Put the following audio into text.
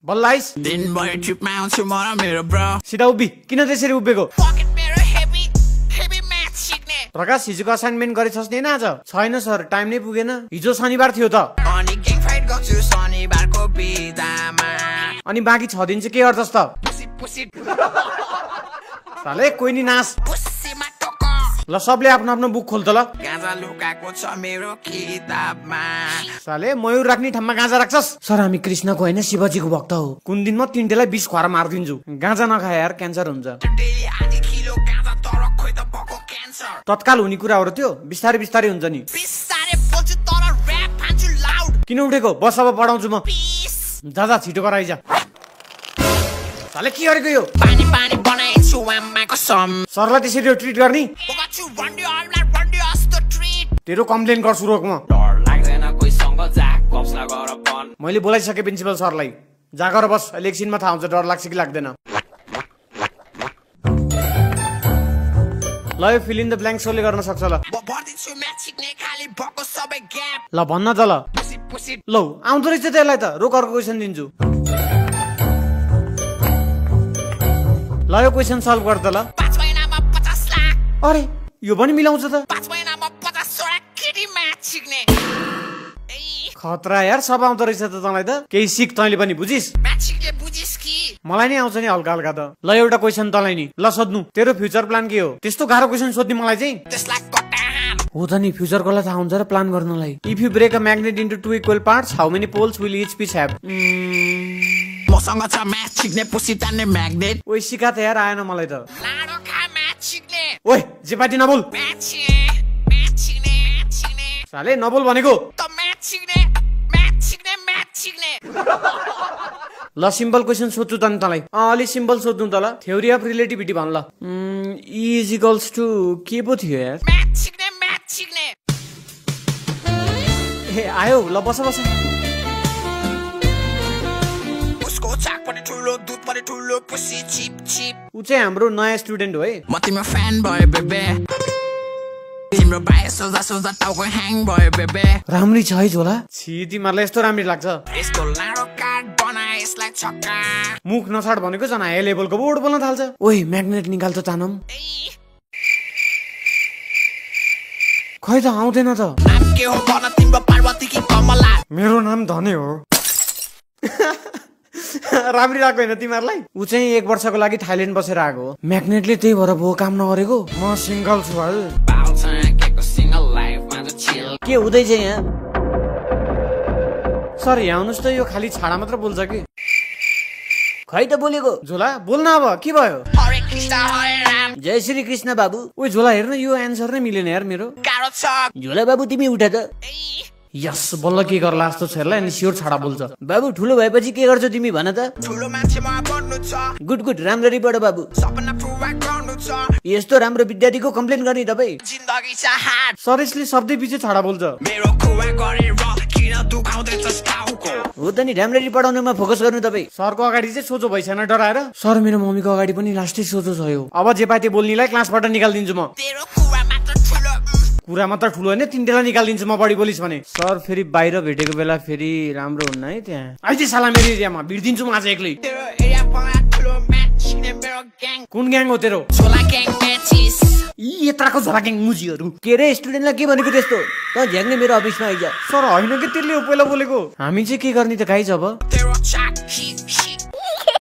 बल्लाइस दिनभरि ट्रिपमा आउँछु म र मेरो ब्रो सिधा उभि किन त्यसरी उभिएको पकेट मेरो हेभी म्याथ सिक्ने प्रकाश हिजोको असाइनमेन्ट गरेछस् नि आज छैन सर टाइम नै पुगेन हिजो शनिबार थियो त अनि ग्याङ फाइट गर्छु शनिबारको बिदामा अनि बाँकी 6 दिन चाहिँ के गर्छस् त पुसी साले कोही नि नास पुसीमा टोक ल सबले आफ्नो आफ्नो बुक खोल त ल गाजा लुकाको छ मेरो किताबमा साले मयूर राख्ने ठाउँमा गाँजा राख्छस् सर हामी कृष्णको होइन शिवजीको भक्त हो कुन दिनमा तिनटेलाई 20 खुवारा मारिदिन्छु गाँजा नखाए यार क्यान्सर हुन्छ डेली आधी किलो गाजा तर खोइ त भएको क्यान्सर तत्काल हुने कुराहरु त्यो बिस्तारै बिस्तारै हुन्छ नि बिस्तारै बोल्छु तर र्याप हान्छु लाउड किन उठेको बस अब पढाउँछु म पीस जा छिटो गर आइज साले के गरेको यो पानी पानी बनाइछु आमाको सम सरलाई त्यसरी ट्रिट गर्ने बगाछु वन्डी अनलाइन वन्डी अस्तो ट्रिट तेरो कम्प्लेन गर्छु रोकमा डर लाग्दैन कोहीसँग जा कप्सला गर बन मैले बोलाइसके प्रिन्सिपल सरलाई जागर बस अहिले एकछिनमा थाहा हुन्छ डर लाग्छ कि लाग्दैन ल यो फिल इन द ब्ल्याङ्क सोले गर्न सक्छ ल भर्दिन्छु म्याथ सिक्ने खाली भएको सबै ग्याप ल भन्न त ल पुसी पुसी लौ आउँदो रहेछ त्यसलाई त रोक अर्को क्वेसन दिन्छु ल यो क्वेसन सल्भ गर त ल 5 महिनामा 50 लाख अरे यो पनि मिलाउँछ त 5 महिनामा 50 वटा केटी म्याथ सिक्ने खतरा यार सब आउँदो रहेछ त तँलाई त केही सिक तैँले पनि बुझिस म्याथ सिक्ने बुझिस कि मलाई नै आउँछ नि हल्का हल्का त ल एउटा क्वेसन तँलाई नि ल सोध्नु तेरो फ्युचर प्लान के हो त्यस्तो गाह्रो क्वेसन सोध्ने मलाई चाहिँ त्यसलाई कटाहान हो त नि फ्युचर कसलाई थाहा हुन्छ र प्लान गर्नलाई if you break a magnet into 2 equal parts how many poles will each piece have मसँग छ म्याथ सिक्ने पुसी तान्ने म्याग्नेट ओइ सिका त यार आएन मलाई त लाडो खा म्याथ सिक्ने ओइ जेपाटी नबोल म्याथ सिक्ने साले नबोल भनेको त म्याथ सिक्ने ल सिम्पल क्वेसन सोध्छु त नि तँलाई अलि सिम्पल सोध्नु त ल थ्योरी अफ रिलेटिभिटी भन ल E इज इक्वल्स टु के पो थियो यार म्याथ सिक्ने ए आयो ल बस बस उसको चाक पनि ठुलो दुध पनि ठुलो पुसी चिप चिप उ चाहिँ हाम्रो नयाँ स्टुडेन्ट हो है म तिम्रो फ्यान भयो बेबे तिम्रो बाय सोच्दा सोच्दा टाउको ह्याङ भयो बेबे राम्री छ है झोला छि तिमीहरूलाई यस्तो राम्री लाग्छ यसको लाडो काट बनाए यसलाई छक्का मुख नछाड भनेको जना हाई लेभलको बोर्ड बोल्न थाल्छ ओइ म्याग्नेट निकाल्छ तानम खै त आउँदैन त नाम के हो भन तिम्रो पार्वती कि कमला मेरो नाम धने हो राम्री लाग्यो होइन तिमीहरूलाई ऊ चाहिँ 1 वर्षको लागि थाइल्यान्ड बसेर आएको हो म्याग्नेटले त्यही भएर भो काम नगरेको म सिंगल छु है के हुँदैछ यहाँ सर यहाँ आउनुहोस् त यो खाली छाडा मात्र बोल्छ कि खै त बोलेको झोला बोल्न अब के भयो हरे कृष्ण हरे राम जय श्री कृष्ण बाबु ओइ झोला हेर्न यो एन्सर नै मिलेन यार मेरो गाह्रो छ झोला बाबु तिमी उठा त यस बल्ल के गर्ला जस्तो छेर्ला अनि स्योर छाडा बोल्छ बाबु ठुलो भएपछि के गर्छौ तिमी भन त ठुलो मान्छेमा बन्नु छ गुड गुड राम्ररी पढ बाबु सपना पुरा गर्नु छ यस्तो राम्रो विद्यार्थीको कम्प्लेन गर्ने तपाई जिन्दगी छ हार्ड सर यसले शब्दै पछि छाडा बोल्छ मेरो खुवा गरेर किन दुखाउँदैछ टाउको हो त नि राम्ररी पढाउनुमा फोकस गर्नु तपाई सरको अगाडि चाहिँ सोचो भइसकेन डराएर सर मेरो मम्मीको अगाडि पनि लास्टै सोचो छ यो अब जे पाते बोल्नेलाई क्लासबाट निकाल्दिन्छु म तेरो खुवा मात्र ठुलो कुरा मात्र ठुलो हैन तिनटेलाई निकाल्दिन्छु म बढी बोलिस भने सर फेरि बाहिर भेटेको बेला फेरि राम्रो हुन्न है त्यहाँ आइज साला मेरो एरियामा भिड्दिन्छु म आज एक्लै तेरो एरिया पगा ठुलो म्याच सिक्ने मेरो ग्याङ कुन ग्याङ हो तेरो छोला ग्याङ म्याचिस यी यत्राको झोला ग्याङ मुजीहरू के रे स्टुडेन्टलाई के भनेको त्यस्तो त झ्याङ्ने मेरो अफिसमा आइज सर होइन कि त्यसले पहिला बोलेको हामी चाहिँ के गर्ने त गाइज अब तेरो चाक